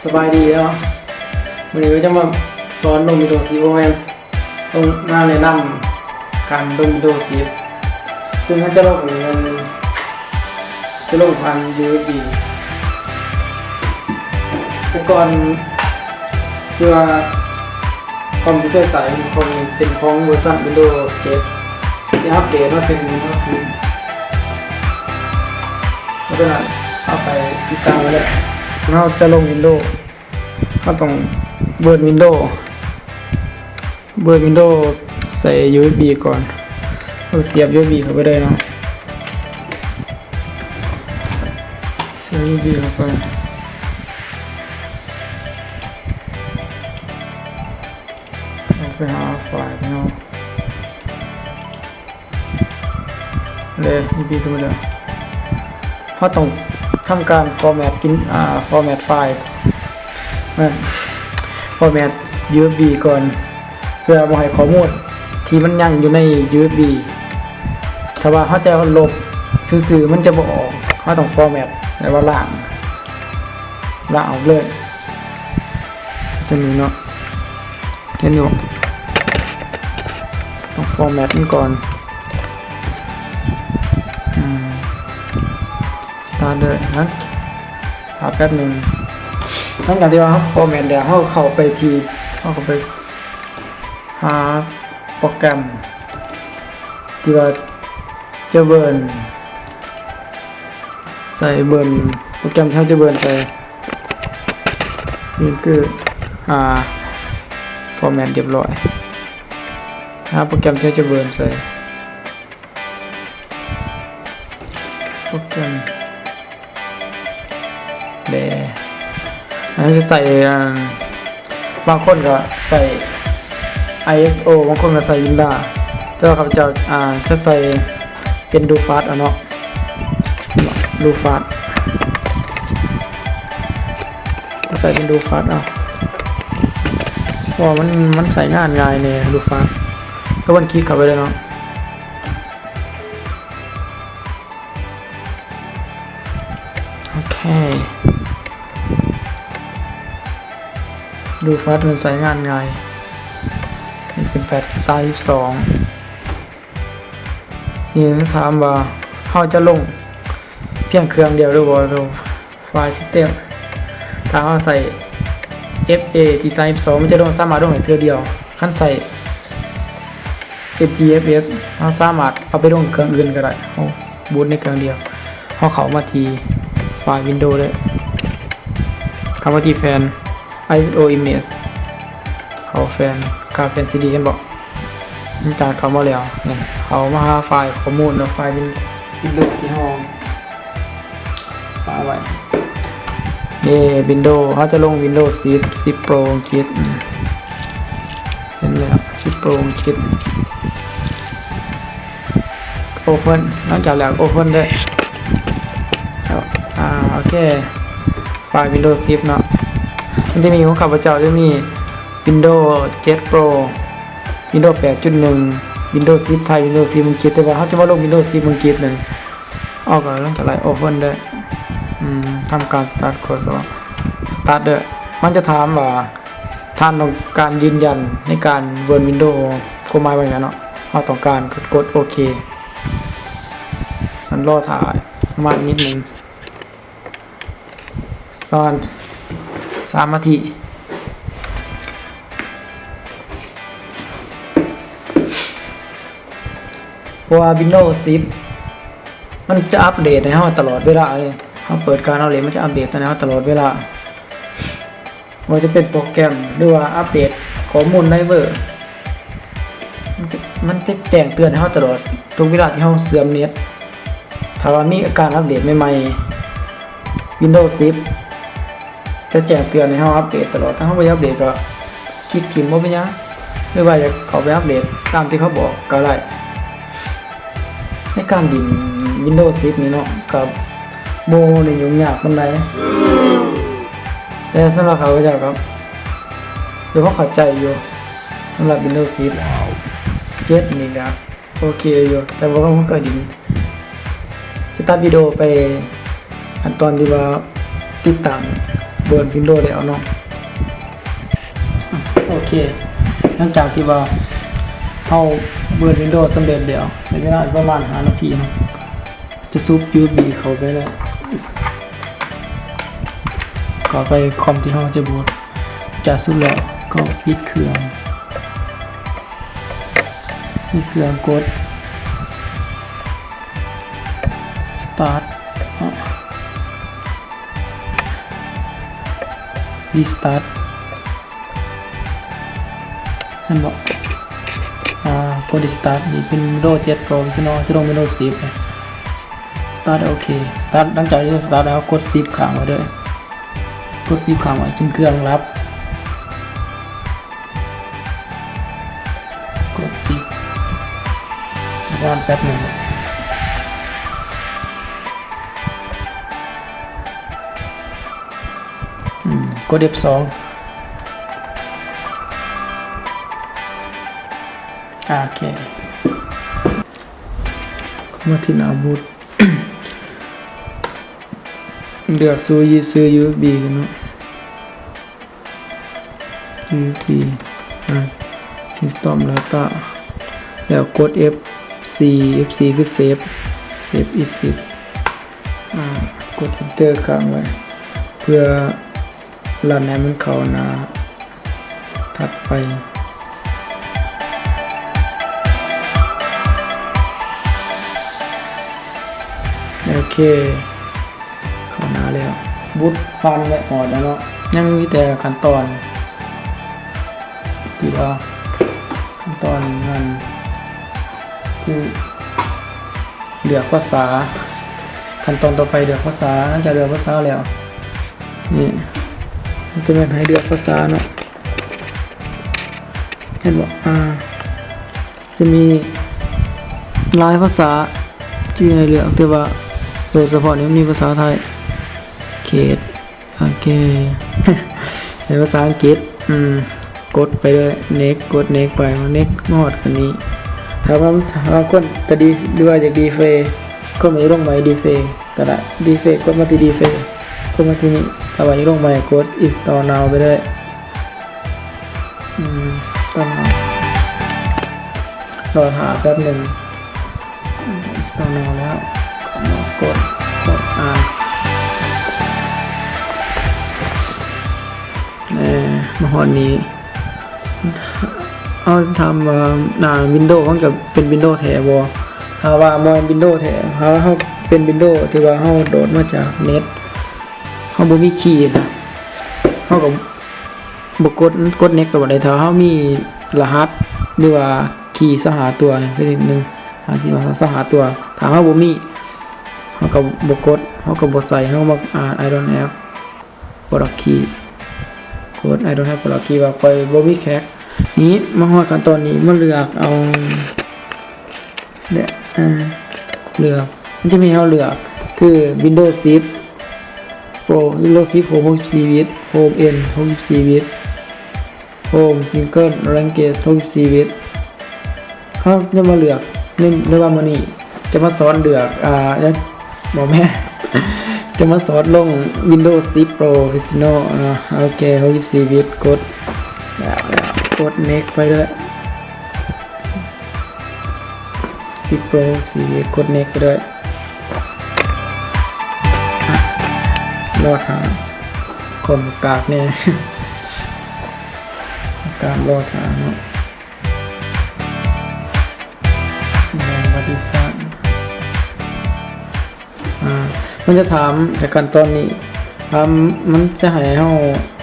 ສະບາຍດີເນາະ ມື້ນີ້ກໍຈະມາສອນລົງວິນໂດສິບ ບໍ່ແມ່ນ ຕ້ອງມາແນະນຳການລົງວິນໂດສິບ ຊຶ່ງເຮົາຈະລົງນີ້ແມ່ນ ຈະລົງຜ່ານຢູເອັສບີ ແຕ່ກ່ອນທີ່ວ່າ ຄອມທີ່ເຄີຍໃຊ້ ຄອມນີ້ເປັນຂອງເວີຊັນວິນໂດເຈັດ ທີ່ອັບເດດມາເປັນວິນໂດສິບ ເພາະສະນັ້ນ ເຮົາໄປຕິດຕັ້ງໄວ້ເລີຍ ເຮົາຈະລົງວິນໂດ ເຮົາຕ້ອງເປີດວິນໂດ ເປີດວິນໂດໃສ່ຢູເອັສບີກ່ອນ ເຮົາສຽບຢູເອັສບີເຂົ້າໄປເລີຍເນາະ ສຽບຢູເອັສບີເຂົ້າໄປ ເຮົາໄປຫາໄຟລ໌ເນາະ ເລີຍ ຢູເອັສບີຂຶ້ນມາເລີຍ ເຮົາຕ້ອງທຳການຟໍແມັດ ອາ ຟໍແມັດໄຟລ໌ ແມ່ນ ຟໍແມັດຢູເອັສບີກ່ອນ ເພື່ອບໍ່ໃຫ້ຂໍ້ມູນທີ່ມັນຍັງຢູ່ໃນຢູເອັສບີ ຖ້າວ່າເຮົາຈະລົບຊື່ໆ ມັນຈະບໍ່ອອກ ເຮົາຕ້ອງຟໍແມັດ ແປວ່າລ້າງ ລ້າງອອກເລີຍ ຈັ່ງນີ້ເນາະ ເຫັນຢູ່ ຕ້ອງຟໍແມັດມັນກ່ອນ ອືມ ສະຕາດເລີຍນະ ຖ້າແປັບໜຶ່ງ ຫຼັງຈາກທີ່ວ່າເຮົາຟໍແມັດແລ້ວ ເຮົາເຂົ້າໄປທີ່ ເຮົາເຂົ້າໄປຫາໂປຣແກຣມທີ່ວ່າຈະເບີນ ໃສ່ເບີນ ໂປຣແກຣມທີ່ເຮົາຈະເບີນໃສ່ ນີ້ຄື ອາ ຟໍແມັດຮຽບຮ້ອຍ ຫາໂປຣແກຣມທີ່ເຮົາຈະເບີນໃສ່ ໂປຣແກຣມ ແລະ ອັນນີ້ຈະໃສ່ ອ່າ ບາງຄົນກໍໃສ່ໄອເອສໂອ ບາງຄົນກໍໃສ່ວິນດາ ແຕ່ວ່າຂ້າພະເຈົ້າ ອ່າ ຈະໃສ່ເປັນດູຟາດເອົາເນາະ ດູຟາດ ໃສ່ເປັນດູຟາດເອົາ ເພາະວ່າມັນ ມັນໃຊ້ງານງ່າຍແດ່ ດູຟາດ ກໍເບິ່ງຄລິກເຂົ້າໄປເລີຍເນາະ. ໂອເຄ ດູຟາດ ມັນໃຊ້ງານງ່າຍ ນີ້ເປັນແຟດຊາວສິບສອງ ນີ້ຖາມວ່າເຮົາຈະລົງພຽງເຄື່ອງດຽວຫຼືບໍ່ ໄຟລ໌ຊິສເຕັມ ຖ້າເຮົາໃຊ້ເອັຟເອທີ່ຊາວສິບສອງ ມັນຈະລົງ ສາມາດລົງໄດ້ເທື່ອດຽວ ຄັນໃຊ້ເອັຟຈີເອັຟເອັສ ເຮົາສາມາດເອົາໄປລົງເຄື່ອງອື່ນກໍໄດ້ ເຮົາບູດໃນເຄື່ອງດຽວ ເຮົາເຂົ້າມາທີ່ໄຟລ໌ວິນໂດເລີຍ ເຂົ້າມາທີ່ແຜ່ນໄອເອສໂອອິມເມຈ ເຂົ້າແຜ່ນ ກາແຜ່ນຊີດີ ເຫັນບໍ່? ມັນຈະເຂົ້າມາແລ້ວ ນີ້ ເຂົ້າມາຫາໄຟລ໌ຂໍ້ມູນເນາະ ໄຟລ໌ວິນ ວິນໂດທີ່ເຮົາ ຝາກໄວ້ ເອີ ວິນໂດ ເຮົາຈະລົງວິນໂດສິບ ສິບໂປຣອັງກິດ ເຫັນແລ້ວ ສິບໂປຣອັງກິດ ໂອເພິນ ຫຼັງຈາກແລ້ວໂອເພິນເດີ້ ອາ ໂອເຄ ໄຟລ໌ວິນໂດສິບເນາະ ມັນຈະມີຂອງຂ້າພະເຈົ້າ ຈະມີວິນໂດເຈັດໂປຣ ວິນໂດແປດຈຸດໜຶ່ງ ວິນໂດສິບໄທ ວິນໂດສິບອັງກິດ ແຕ່ວ່າເຮົາຈະມາລົງວິນໂດສິບອັງກິດນັ້ນ ເອົາ ກໍຫຼັງຈາກໄລ່ໂອເພິນເດີ້ ອືມ ທຳການສະຕາດໂຄສອບ ສະຕາດເດີ້ ມັນຈະຖາມວ່າ ທ່ານຕ້ອງການຢືນຢັນໃນການເປີດວິນໂດ ຄວາມໝາຍວ່າຫຍັງເນາະ ເຮົາຕ້ອງການ ກໍກົດໂອເຄ ມັນລໍຖ້າປະມານນິດໜຶ່ງ ສອນ ສາມນາທີ ເພາະວ່າວິນໂດສິບ ມັນຈະອັບເດດໃຫ້ເຮົາຕະຫຼອດເວລາເລີຍ ເຮົາເປີດການອັບເດດ ມັນຈະອັບເດດໃຫ້ເຮົາຕະຫຼອດເວລາ ບໍ່ວ່າຈະເປັນໂປຣແກຣມ ຫຼືວ່າອັບເດດຂໍ້ມູນໄດເວີ ມັນຈະ ມັນຈະແຈ້ງເຕືອນໃຫ້ເຮົາຕະຫຼອດ ທຸກເວລາທີ່ເຮົາເຊື່ອມເນັດ ຖ້າວ່າມີການອັບເດດໃໝ່ໆ ວິນໂດສິບ ຈະແຈ້ງເຕືອນໃຫ້ເຮົາອັບເດດຕະຫຼອດ ຖ້າເຮົາບໍ່ຢາກອັບເດດກໍຄລິກຖິ້ມ ບໍ່ເປັນຫຍັງ ຫຼືວ່າຢາກເຂົ້າໄປອັບເດດຕາມທີ່ເຂົາບອກກໍໄດ້ ໃນການຫຼິ້ນວິນໂດສິບນີ້ເນາະ ກໍບໍ່ໄດ້ຫຍຸ້ງຍາກປານໃດ ແຕ່ສຳລັບຂ້າພະເຈົ້າກໍ ກໍພໍເຂົ້າໃຈຢູ່ ສຳລັບວິນໂດສິບເຈັດນີ້ກໍ ໂອເຄຢູ່ ແຕ່ວ່າມັນກໍດິນ ຈະຕັດວິດີໂອໄປອັນຕອນທີ່ວ່າຕິດຕັ້ງໂບ ເປີດວິນໂດແລ້ວເນາະ. ໂອເຄ ຫຼັງຈາກທີ່ວ່າເຮົາເປີດວິນໂດສຳເລັດແລ້ວ ໃຊ້ເວລາປະມານຫ້ານາທີເນາະ ຈະຊຸບຢູເອັສບີເຂົ້າໄປແລ້ວ ເຂົ້າໄປຄອມທີ່ເຮົາຈະບູດ. ຈາກຊຸບແລ້ວກໍປິດເຄື່ອງ ປິດເຄື່ອງ ກົດສະຕາດ ຣີສະຕາດ ແມ່ນບໍ່? ອາ ກົດຣີສະຕາດ ນີ້ເປັນວິນໂດເຈັດໂປຣເຟສຊັນນໍ ຈະລົງວິນໂດສິບ ສະຕາດ ໂອເຄ ສະຕາດ. ຫຼັງຈາກທີ່ສະຕາດແລ້ວ ກົດຊິບຄ້າງໄວ້ເດີ້ ກົດຊິບຄ້າງໄວ້ຈົນເຄື່ອງລັບ ກົດຊິບ ປະມານແປັບໜຶ່ງ ອືມ ກົດເອັຟສອງ ໂອເຄ ມາທີ່ໜ້າບູດ ເລືອກຊື້ ຊື້ຢູເອັສບີກັນເນາະ ຢູເອັສບີ ອາ ຊິສະຕັອບດາຕ້າ ແລ້ວກົດເອັຟສີ່ ເອັຟສີ່ຄືເຊບ ເຊບ ເອັກຊິດ ອາ ກົດເອັນເຕີຄ້າງໄວ້ ເພື່ອລັນໃຫ້ມັນເຂົ້າໜ້າຖັດໄປ. ໂອເຄ ເຂົ້າໜ້າແລ້ວ ບູດຜ່ານໄວອອດແລ້ວເນາະ ຍັງມີແຕ່ຂັ້ນຕອນທີ່ວ່າ ຂັ້ນຕອນນັ້ນຄືເລືອກພາສາ ຂັ້ນຕອນຕໍ່ໄປເລືອກພາສາ ຫຼັງຈາກເລືອກພາສາແລ້ວ ນີ້ ມັນຈະແມ່ນໃຫ້ເລືອກພາສາເນາະ ເຫັນບໍ່? ອາ ຈະມີຫຼາຍພາສາທີ່ໃຫ້ເລືອກ ແຕ່ວ່າໂດຍສະເພາະນີ້ມັນມີພາສາໄທ ເຄດ ໂອເຄ ໃຊ້ພາສາອັງກິດ ອືມ ກົດໄປເລີຍ ເນັກ ກົດເນັກໄປ ເນັກ ມາຮອດອັນນີ້ ຖ້າວ່າ ຖ້າວ່າຄົນກະດີ ຫຼືວ່າຢາກດີເຟ ຄົນມັນຈະລົງໄປດີເຟ ກໍໄດ້ ດີເຟ ກົດມາທີ່ດີເຟ ກົດມາທີ່ນີ້ ຖ້າວ່າຢາກລົງໄປ ກົດອິນສະຕໍນາວໄປເລີຍ ອືມ ຕອນນີ້ ລໍຖ້າແປັບໜຶ່ງ ອິນສະຕໍນາວແລ້ວ ກົດ ກົດ ອ່າ ແນ່ ມາຮອດນີ້ ເຮົາຖາມວ່າ ອ່າ ວິນໂດເຮົາຈະເປັນວິນໂດແທ້ບໍ່? ຖ້າວ່າບໍ່ເປັນວິນໂດແທ້ ຖ້າເຮົາເປັນວິນໂດທີ່ວ່າເຮົາໂດດມາຈາກເນັດ ເຮົາບໍ່ມີຄີນະ ເຮົາກໍບໍ່ກົດ ກົດເນັກກໍບໍ່ໄດ້ ຖ້າເຮົາມີລະຫັດ ຫຼືວ່າຄີຊາວຫ້າຕົວ ຄືໜຶ່ງ ສອງ ສາມ ຊາວຫ້າຕົວ ຖ້າເຮົາບໍ່ມີ ເຮົາກໍບໍ່ກົດ ເຮົາກໍບໍ່ໃສ່ ເຮົາກໍບໍ່ ອ່າ I don't have product key ກົດ I don't have product key ວ່າຂ້ອຍບໍ່ມີແຄັກ ນີ້ ມາຮອດຂັ້ນຕອນນີ້ ມາເລືອກເອົາ ເລືອກ ເອີ ເລືອກ ມັນຈະມີໃຫ້ເຮົາເລືອກ ຄື ວິນໂດສິບໂປຣ ວິນໂດສິບໂຮມ ຫົກສິບສີ່ບິດ ໂຮມເອັນ ຫົກສິບສີ່ບິດ ໂຮມ ຊິງເກິນ ແລງເກດ ຫົກສິບສີ່ບິດ ເຮົາຈະມາເລືອກ ໃນ ໃນວ່າມື້ນີ້ຈະມາສອນເລືອກ ອ່າ ບໍ່ແມ່ນ ຈະມາສອນລົງວິນໂດສິບໂປຣເຟສຊັນນໍເນາະ ໂອເຄ ຫົກສິບສີ່ບິດ ກົດ ກົດເນັກໄປເລີຍ ສິບໂປຣ ສິບ ກົດເນັກໄປເລີຍ ລໍຖ້າ ຄອມກາກແນ່ ກາກລໍຖ້າເນາະ ແມ່ນປະຕິສາດ ອ່າ ມັນຈະຖາມໃນຂັ້ນຕອນນີ້ ຖາມ ມັນຈະໃຫ້ເຮົາ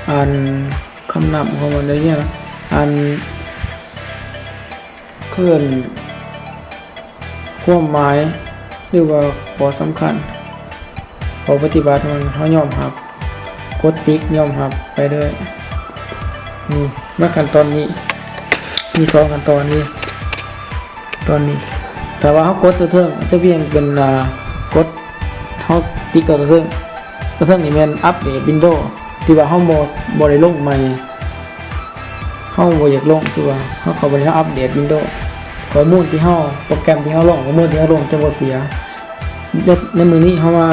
ອ່ານຄຳນຳຂອງມັນໄດ້ ອ່ານ ເອີ້ນຄວາມໝາຍ ຫຼືວ່າຂໍ້ສຳຄັນ ຂໍ້ປະຕິບັດຂອງມັນ ເຮົາຍອມຮັບ ກົດຕິກຍອມຮັບໄປເລີຍ. ນີ້ມາຂັ້ນຕອນນີ້ ມີສອງຂັ້ນຕອນນີ້ ຕອນນີ້ ຖ້າວ່າເຮົາກົດຕົວເທິງ ຈະພຽງເປັນ ອ່າ ກົດ ເຮົາຕິກເຂົ້າຕົວເທິງ ຕົວເທິງນີ້ແມ່ນອັບເດດວິນໂດ ທີ່ວ່າເຮົາບໍ່ ບໍ່ໄດ້ລົງໃໝ່ ເຮົາບໍ່ຢາກລົງ ຄືວ່າເຮົາເຂົ້າໄປແລ້ວເຮົາອັບເດດວິນໂດ ຂໍ້ມູນທີ່ເຮົາ ໂປຣແກຣມທີ່ເຮົາລົງ ຂໍ້ມູນທີ່ເຮົາລົງຈະບໍ່ເສຍ. ໃນ ໃນມື້ນີ້ເຮົາມາ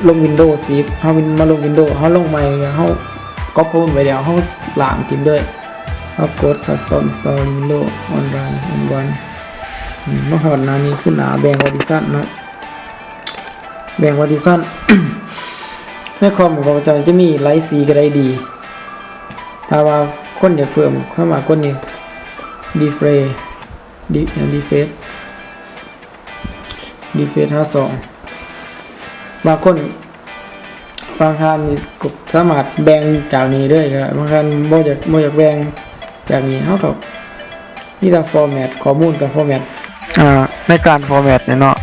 ລົງວິນໂດສິບ ເຮົາມາລົງວິນໂດ ເຮົາລົງໃໝ່ ເຮົາກັອບຂໍ້ມູນໄວ້ແລ້ວ ເຮົາລ້າງຖິ້ມເລີຍ ເຮົາກົດ Stop Installing Windows Online ອັນວັນ ອືມ ມາຮອດໜ້ານີ້ຄືໜ້າແບ່ງ partition ເນາະ ແບ່ງ partition ໃນຄອມຂອງເຈົ້າຈະມີຫຼາຍສີກໍໄດ້ດີ ຖ້າວ່າຄົນຢາກເພີ່ມ ເຂົ້າມາກົດນີ້ refresh ດີ refresh refresh ຫາສອງ ບາງຄົນ ບາງທ່ານນີ້ກໍສາມາດແບ່ງຈາກນີ້ເລີຍກໍໄດ້ ບາງທ່ານບໍ່ຢາກ ບໍ່ຢາກແບ່ງຈາກນີ້ ເຮົາກໍມີແຕ່ format ຂໍ້ມູນກັບ format ອ່າ ໃນການ format ນີ້ເນາະ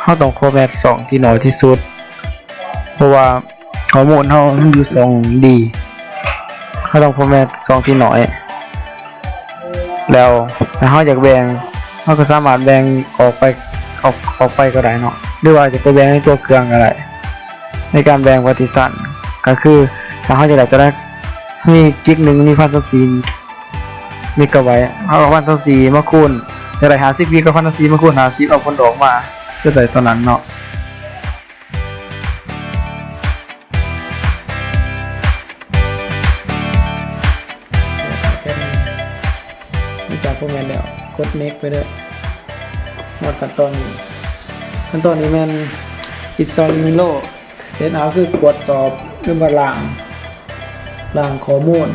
ເຮົາຕ້ອງ format ຊ່ອງທີ່ໜ້ອຍທີ່ສຸດ ເພາະວ່າ ຂໍ້ມູນເຮົາມັນຢູ່ຊ່ອງ D ເຮົາຕ້ອງ format ຊ່ອງທີ່ໜ້ອຍ ແລ້ວຖ້າເຮົາຢາກແບ່ງ ເຮົາກໍສາມາດແບ່ງອອກໄປ ອອກ ອອກໄປກໍໄດ້ເນາະ ຫຼືວ່າຈະໄປແບ່ງໃນຕົວເຄື່ອງກໍໄດ້ ໃນການແບ່ງ partition ກໍຄື ຖ້າເຮົາຢາກໄດ້ເທົ່າໃດ ມີກິກໜຶ່ງມີພັນຊາວສີ່ເມກາໄບ ເຮົາເອົາພັນຊາວສີ່ມາຄູນ ຢາກໄດ້ຫ້າສິບກິກ ເອົາພັນຊາວສີ່ມາຄູນຫ້າສິບ ເອົາຜົນອອກມາ ຈະໄດ້ເທົ່ານັ້ນເນາະ. ຫຼັງຈາກ format ແລ້ວ ກົດ next ໄປເດີ ມາຂັ້ນຕອນນີ້ ຂັ້ນຕອນນີ້ແມ່ນ installing Windows Setup ຄືກວດສອບ ຫຼືວ່າລ້າງ ລ້າງຂໍ້ມູນ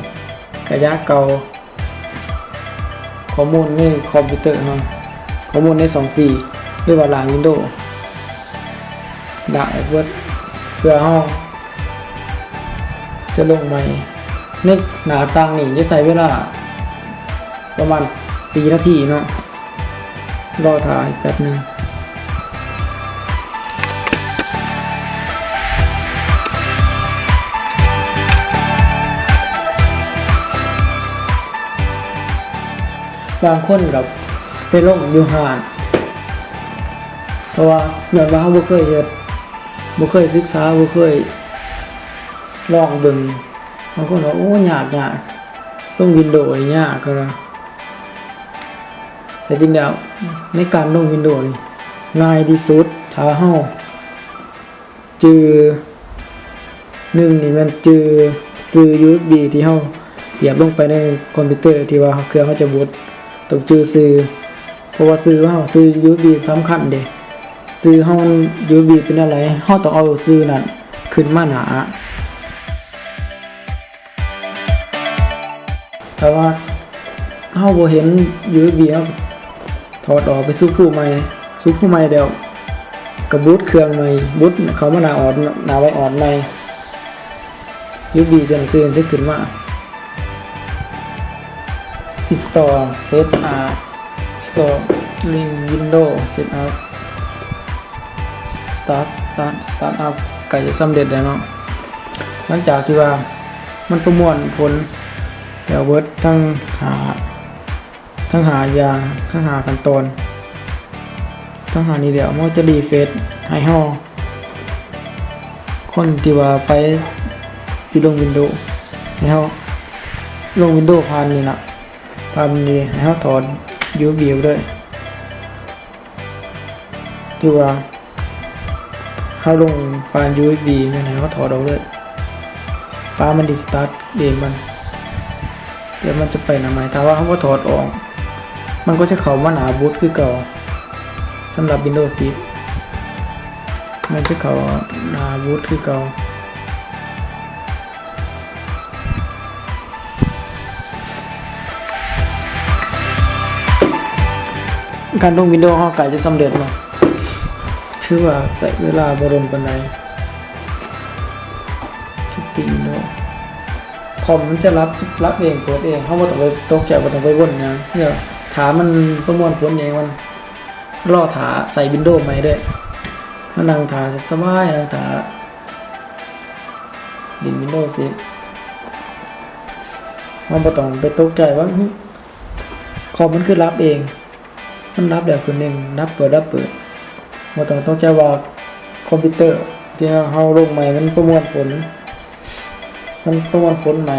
ກະຢາເກົ່າ ຂໍ້ມູນໃນຄອມພິວເຕີເຮົາ ຂໍ້ມູນໃນຊ່ອງຊີ ຫຼືວ່າລ້າງວິນໂດ ລ້າງອອກເບິດ ເພື່ອເຮົາຈະລົງໃໝ່ ໃນໜ້າຕ່າງນີ້ຈະໃຊ້ເວລາປະມານສີ່ນາທີເນາະ. ລໍຖ້າອີກແປັບໜຶ່ງ. ບາງຄົນກໍໄປລົງຢູ່ຮ້ານ ເພາະວ່າ ຍ້ອນວ່າເຮົາບໍ່ເຄີຍເຮັດ ບໍ່ເຄີຍສຶກສາ ບໍ່ເຄີຍລອງເບິ່ງ. ບາງຄົນວ່າ ໂອ້ ຍາກ ຍາກ ລົງວິນໂດນີ້ຍາກ ເຂົາວ່າ. ແທ້ຈິງແລ້ວ ໃນການລົງວິນໂດນີ້ງ່າຍທີ່ສຸດ ຖ້າເຮົາຈື່ ໜຶ່ງນີ້ແມ່ນຈື່ຊື່ຢູເອັສບີທີ່ເຮົາສຽບລົງໄປໃນຄອມພິວເຕີ ທີ່ວ່າເຄື່ອງເຮົາຈະບູດ ຕ້ອງຈື່ຊື່ ເພາະວ່າຊື່ເຮົາ ຊື່ຢູເອັສບີສຳຄັນເດ້ ຊື່ເຮົາຢູເອັສບີເປັນແນວໃດ ເຮົາຕ້ອງເອົາຊື່ນັ້ນຂຶ້ນມາໜ້າ. ຖ້າວ່າເຮົາບໍ່ເຫັນຢູເອັສບີ ເຮົາຖອດອອກໄປສູ່ພູໃໝ່ ສູ່ພູໃໝ່ແລ້ວກໍບູດເຄື່ອງໃໝ່ ບູດເຂົ້າມາໜ້າອອດ ໜ້າໄວອອດໃໝ່ ຢູເອັສບີຕົວໜັງສືຈະຂຶ້ນມາ. Install Setup Install Windows Setup Start Start Startup ໃກ້ຈະສຳເລັດແລ້ວເນາະ. ຫຼັງຈາກທີ່ວ່າມັນປະມວນຜົນແລ້ວເບິດທັງຫ້າ ທັງຫ້າຢ່າງ ທັງຫ້າຂັ້ນຕອນ ທັງຫ້ານີ້ແລ້ວ ມັນຈະຣີເຟຣຊໃຫ້ເຮົາ ຄົນທີ່ວ່າໄປທີ່ລົງວິນໂດ ໃຫ້ເຮົາລົງວິນໂດຜ່ານນີ້ລະ ຜ່ານນີ້ ໃຫ້ເຮົາຖອດຢູເອັສບີເລີຍ ຖືວ່າເຮົາລົງຜ່ານຢູເອັສບີ ແມ່ນໃຫ້ເຮົາຖອດອອກເລີຍ ປາມັນຊິສະຕາດເອງມັນ ແລ້ວມັນຈະໄປໜ້າໃໝ່. ຖ້າວ່າເຮົາບໍ່ຖອດອອກ ມັນກໍຈະເຂົ້າມາໜ້າບູດຄືເກົ່າ. ສຳລັບວິນໂດສິບ ມັນຈະເຂົ້າໜ້າບູດຄືເກົ່າ. ການລົງວິນໂດເຮົາໃກ້ຈະສຳເລັດເນາະ ຖືວ່າໃຊ້ເວລາບໍ່ດົນປານໃດ. ຄອມມັນຈະລັບ ລັບເອງ ເປີດເອງ ເຮົາບໍ່ຕ້ອງໄປຕົກໃຈ ບໍ່ຕ້ອງໄປວົນຫຍັງ ຖ້າມັນປະມວນຜົນເອງ ມັນລໍຖ້າໃສ່ວິນໂດໃໝ່ເດີ້ ມານັ່ງຖ້າສະບາຍ ນັ່ງຖ້າຫຼິ້ນວິນໂດສິບ ເຮົາບໍ່ຕ້ອງໄປຕົກໃຈວ່າ ຄອມມັນຄືລັບເອງ ມັນດັບແລ້ວຄືໜຶ່ງ ດັບເປີດ ດັບເປີດ ບໍ່ຕ້ອງຕົກໃຈວ່າຄອມພິວເຕີທີ່ເຮົາລົງໃໝ່ ມັນປະມວນຜົນ ມັນປະມວນຜົນໃໝ່.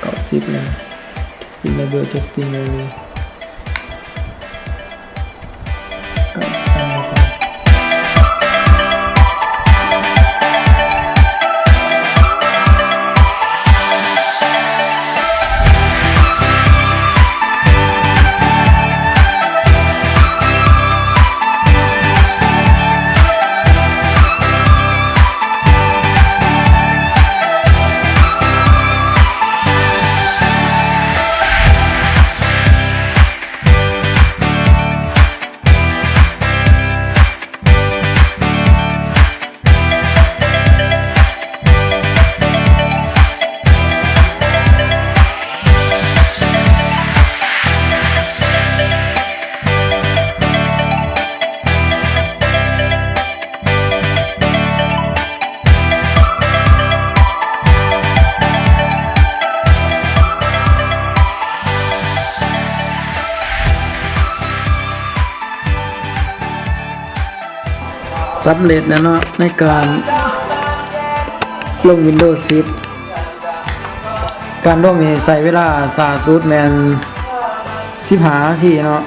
ເກົ້າສິບແລ້ວ Testing Level Testing Level ເກົ້າ ສຳເລັດແລ້ວເນາະ ໃນການລົງວິນໂດສິບ ການລົງນີ້ໃຊ້ເວລາຊ້າສຸດແມ່ນສິບຫ້ານາທີເນາະ.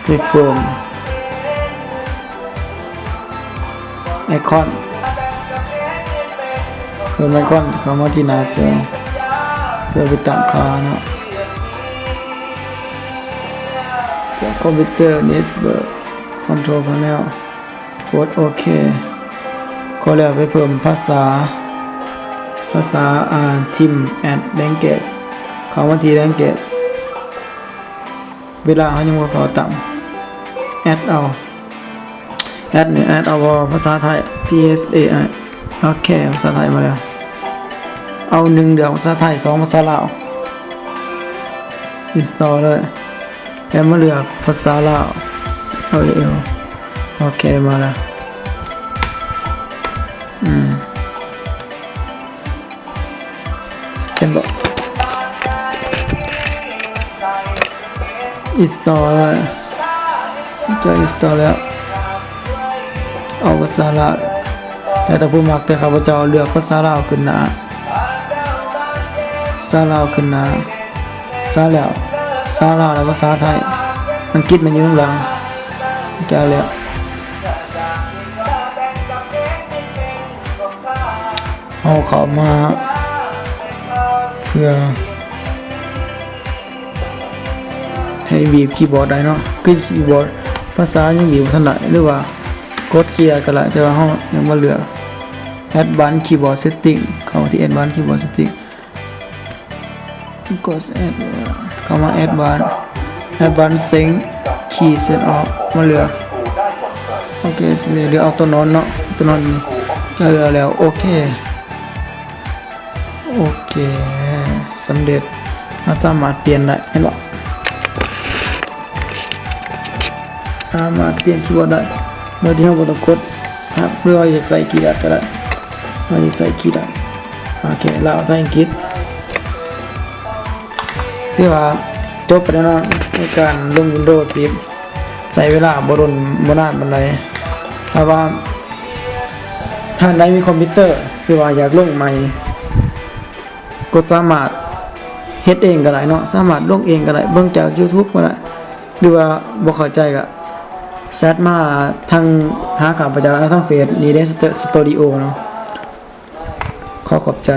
ໄປເພີ່ມໄອຄອນ ເພີ່ມໄອຄອນເຂົ້າມາທີ່ໜ້າຈໍ ເພື່ອໄປຕັ້ງຄ່າເນາະ. ຄອມພິວເຕີ ແດຊເບີດ ຄອນໂທລພາເນວ ກົດໂອເຄ. ກໍແລ້ວໄປເພີ່ມພາສາ ພາສາ ອາ ທີມ ແອັດ ແລງເກດ ເຂົ້າມາທີ່ແລງເກດ. ເວລາເຮົາຍັງບໍ່ພໍຕັ້ງ ແອັດເອົາ ແອັດນີ້ແອັດເອົາບໍ່ ພາສາໄທ ທີ ເອັຊ ເອ ໄອ ໂອເຄ ພາສາໄທມາແລ້ວ. ເອົາໜຶ່ງເລືອກພາສາໄທ ສອງພາສາລາວ ອິນສະຕໍເລີຍ ແລ້ວມາເລືອກພາສາລາວ ເອົາເອລ ໂອເຄ ມາແລ້ວ ອືມ ເຫັນບໍ່ ອິນສະຕໍແລ້ວ ຈະອິນສະຕໍແລ້ວ ເອົາພາສາລາວ ແລ້ວແຕ່ຜູ້ມັກ ແຕ່ຂ້າພະເຈົ້າເລືອກພາສາລາວຂຶ້ນໜ້າ ພາສາລາວຂຶ້ນໜ້າ ພາສາແລ້ວ ພາສາລາວ ແລ້ວພາສາໄທ ອັງກິດມັນຢູ່ຂ້າງຫຼັງ ຈະເລືອກ ເຮົາເຂົ້າມາເພື່ອໃຫ້ບີບຄີບອດໄດ້ເນາະ ຄືຄີບອດພາສາຍັງບີບບໍ່ທັນໄດ້ ຫຼືວ່າກົດຄີບອດກໍໄດ້ ແຕ່ວ່າເຮົາຍັງມາເລືອກ ແອັດວານຄີບອດເຊັດຕິ້ງ ເຂົ້າທີ່ແອັດວານຄີບອດເຊັດຕິ້ງ ກົດແອັດ ເຂົ້າມາແອັດວານ ແອັດວານເຊັດຕິ້ງ ຄີເຊັດອັບ ມາເລືອກ ໂອເຄ ເລືອກເອົາຕົວນອນເນາະ ຕົວນອນນີ້ ຈະເລືອກແລ້ວ ໂອເຄ ໂອເຄ ສຳເລັດ ເຮົາສາມາດປ່ຽນໄດ້ ເຫັນບໍ່ ສາມາດປ່ຽນຄີບອດໄດ້ ໂດຍທີ່ເຮົາບໍ່ຕ້ອງກົດ ຫາກເຮົາຢາກໃສ່ຄີບອດກໍໄດ້ ເຮົາຢາກໃສ່ຄີບອດ ໂອເຄ ລາວ ໄທ ອັງກິດ ຖືວ່າຈົບໄປແລ້ວເນາະ ໃນການລົງວິນໂດສິບ ໃຊ້ເວລາບໍ່ດົນ ບໍ່ນານປານໃດ ຖ້າວ່າທ່ານໃດມີຄອມພິວເຕີ ຫຼືວ່າຢາກລົງໃໝ່ ກໍສາມາດເຮັດເອງກໍໄດ້ເນາະ ສາມາດລົງເອງກໍໄດ້ ເບິ່ງຈາກຢູທູບກໍໄດ້ ຫຼືວ່າບໍ່ເຂົ້າໃຈກໍແຊັດມາທາງ ຫາຂ້າພະເຈົ້າທາງເຟສ ນີ້ເດ້ ສະຕູດິໂອເນາະ. ຂໍຂອບໃຈ.